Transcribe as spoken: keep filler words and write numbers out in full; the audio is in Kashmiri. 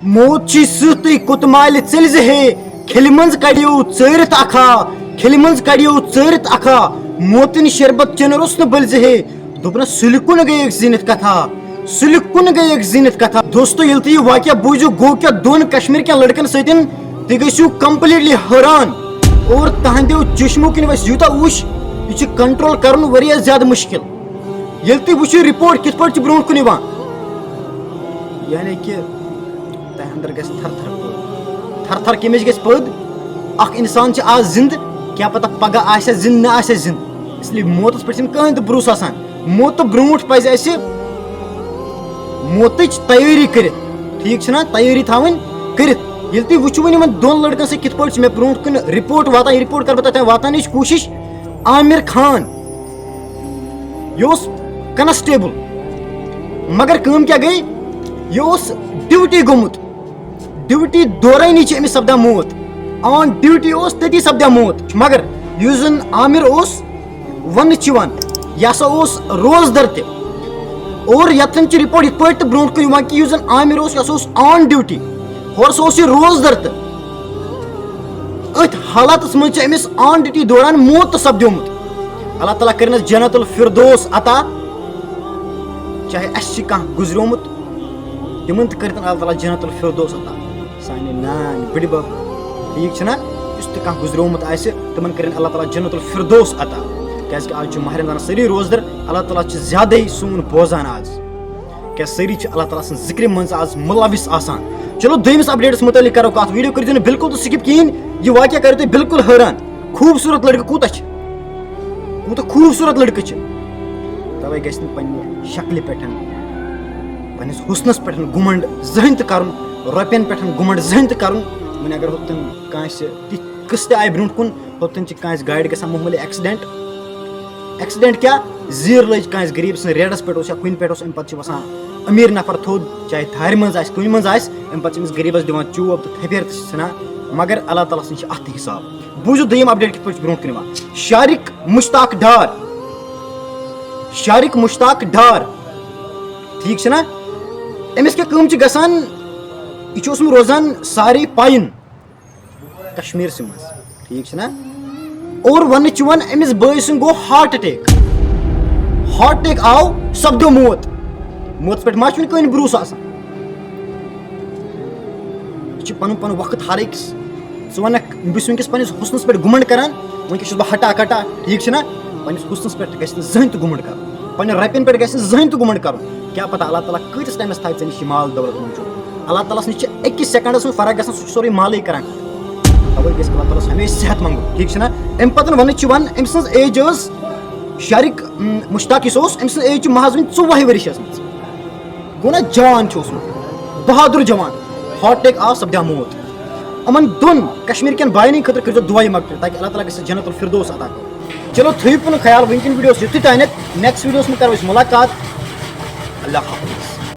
موت چھی سٕہہ تُہۍ کوٚت مالہِ ژٔلۍ زِ ہے، کھِلہِ منٛز کڑیو ژٲرِتھ اکھا، کھِلہِ منٛز کڑیو ژٲرِتھ اکھا، موتٕنۍ شربت چٮ۪نہٕ روٚس نہٕ بٔلۍ زِ ہے۔ دوٚپنَس، سُلہِ کُن گٔیَکھ زیٖنِتھ کتھا، سُلہِ کُن گٔیَکھ زیٖنِتھ کتھا۔ دوستو، ییٚلہِ تُہۍ یہِ واقعہ بوٗزِو، گوٚو کیٛاہ دۄن کشمیٖر کٮ۪ن لڑکن سۭتۍ، تُہۍ گٔژھِو completely حٲران اور تہنٛدیو چشمو کِنۍ وَسہِ یوٗتاہ اوٗش، یہِ چھُ control کرُن واریاہ زیادٕ مُشکل۔ ییٚلہِ تُہۍ وٕچھِو report کِتھ پٲٹھۍ چھُ برونٛٹھ کُن یِوان، یعنی کہِ تۄہہِ اندر گژھِ تھر تھر پٲدٕ۔ تھر تھر کمِچ گژھِ پٲدٕ؟ اکھ انسان چھُ آز زندٕ، کیٛاہ پتہ پگاہ آسہِ زندٕ نہ آسہِ زندٕ، اس لیے موتس پٮ۪ٹھ چھُنہٕ کٕہٕنۍ تہِ بھروسہٕ آسان۔ موتہٕ برونٛٹھ پزِ اسہِ موتٕچ تیٲری کٔرِتھ، ٹھیٖک چھُنہ، تیٲری تھاوٕنۍ کٔرِتھ۔ ییٚلہِ تُہۍ وٕچھِو وۄنۍ یِمن دۄن لڑکن سۭتۍ کِتھ پٲٹھۍ چھِ مےٚ برونٛٹھ کُن report واتان، یہِ report کرٕ بہٕ تۄہہِ تام واتناونٕچ کوٗشِش۔ عامر خان، یہِ اوس constable، مگر کٲم کیٛاہ گٔے؟ یہِ اوس duty گوٚمُت، duty دورٲنی چھِ أمِس سپدان موت، on duty اوس، تٔتی سپدان موت۔ مگر یُس زن عامر اوس، وننہٕ چھِ یِوان، یہِ ہسا اوس روزدر تہِ۔ اور یتھ زن چھِ report یِتھ پٲٹھۍ تہِ برونٛٹھ کُن یِوان کہِ یُس زن عامر اوس، یہِ ہسا اوس on duty، ہورٕ سا اوس یہِ روزدر تہِ۔ أتھۍ حالاتس منٛز چھِ أمِس on duty دوران موت تہِ سپدیومُت۔ اللہ تعالیٰ کٔرِنَس جنت الفردوس عطا۔ چاہے اَسہِ چھِ کانٛہہ گُزریومُت، تِمن تہِ کٔرِتن اللہ تعالیٰ جنت الفردوس عطا۔ سانہِ نانۍ، بٕڈِ بب، ٹھیٖک چھُنہ؟ یُس تہِ کانٛہہ گُزریومُت آسہِ، تِمن کٔرِن اللہ تعالیٰ جنت الفردوس عطا۔ کیٛازِ کہِ آز چھِ ماہِ رمضانس سٲری روزدر، اللہ تعالیٰ چھِ زیادَے سون بوزان آز۔ کیٛاہ سٲری چھِ اللہ تعالیٰ سٕنٛز ذِکرِ منٛز آز مُلوث آسان؟ چلو، دوٚیمِس updateس مُتعلِق کرو کتھ، video کٔرۍزیو نہٕ بِلکُل تہِ skip کِہیٖنۍ۔ یہِ واقعہ کَرِ تُہۍ بِلکُل حٲران۔ خوٗبصوٗرت لڑکہٕ کوٗتاہ چھِ، کوٗتاہ خوٗبصوٗرت لڑکہٕ چھِ۔ توے گژھِ نہٕ پننہِ شکلہِ پٮ۪ٹھ، پننِس حُسنس پٮ۪ٹھ گُمنڈ زٕہٕنۍ تہِ کرُن، رۄپین پٮ۪ٹھ گُمنڈ زٕہٕنۍ تہِ کرُن۔ وۄنۍ اگر ہوٚتن کٲنٛسہِ تِتھ قٕصہٕ تہِ آیہِ برونٛٹھ کُن، ہوٚتن چھِ کٲنٛسہِ گاڑِ گژھان معموٗلی accident۔ Accident کیٛاہ؟ زیٖر لٔج کٲنٛسہِ غریٖب سٕنٛز ریڈس پٮ۪ٹھ اوس یا کُنہِ پٮ۪ٹھ اوس، اَمہِ پتہٕ چھِ وَسان أمیٖر نفر تھوٚد، چاہے تھارِ منٛز آسہِ، کُنہِ منٛز آسہِ، اَمہِ پتہٕ چھِ أمِس غریٖبس دِوان چوب تہٕ تھپٮ۪ر تہِ چھِ ژھٕنان۔ مگر اللہ تعالیٰ سٕنٛز چھِ اَتھ تہِ حساب۔ بوٗزِو دوٚیِم update کِتھ پٲٹھۍ چھِ برونٛٹھ کُن یِوان۔ شارق مشتاق ڈار، شارق مشتاق ڈار، ٹھیٖک چھُنہ؟ أمِس کیٛاہ کٲم چھِ گژھان؟ یہِ چھُ اوسمُت روزان سارے پاین کشمیٖرسٕے منٛز، ٹھیٖک چھُنہ؟ اور وننہٕ چھُ یِوان أمِس بٲے سُنٛد گوٚو heart attack، heart attack آو، سپدیو موت۔ موتس پٮ۪ٹھ ما چھُنہٕ کٕہٕنۍ بروسہٕ آسان؟ یہِ چھُ پنُن پنُن وقت ہر أکِس۔ ژٕ ونکھ، بہٕ چھُس وٕنکیٚس پننِس حُسنس پٮ۪ٹھ گُمنڈ کران، وٕنکیٚس چھُس بہٕ ہٹا کٹا، ٹھیٖک چھُنہ؟ پننِس حُسنس پٮ۪ٹھ گژھِ نہٕ زٕہٕنۍ تہِ گُمنڈ کرُن، پننٮ۪ن رۄپین پٮ۪ٹھ گژھِ نہٕ زٕہٕنۍ تہِ گُمنڈ کرُن۔ کیٛاہ پتہ اللہ تعالیٰ کۭتِس ٹایمس تھاوِ ژےٚ نِش یہِ مال دولت موٗجوٗد۔ اللہ تعالیٰ ہس نِش چھِ أکِس سیکنڈس منٛز فرق گژھان، سُہ چھُ سورُے مالٕے کران۔ توے گژھِ اللہ تعالیٰ ہس ہمیشہِ صحت منٛگُن، ٹھیٖک چھُنہ؟ امہِ پتہٕ وننہٕ چھِ یِوان أمۍ سٕنٛز age ٲس، شارق، م، مشتاق یُس اوس، أمۍ سٕنٛز age چھِ محض وٕنہِ ژوٚوُہے ؤرِش ٲسمٕژ۔ گوٚو نہ، جوان چھُ اوسمُت، بہادُر جوان، heart attack آو، سپدیو موت۔ یِمن دۄن کشمیٖر کٮ۪ن باینٕے خٲطرٕ کٔرۍزیو دُعا یہِ مغفرت، تاکہِ اللہ تعالیٰ گژھِ جنت الفردوس عطا کرُن۔ چلو، تھٲیِو پنُن خیال، وٕنکٮ۪ن videoس یُتُے تانٮ۪تھ، next videoس منٛز کرو أسۍ مُلاقات۔ اللہ حافظ۔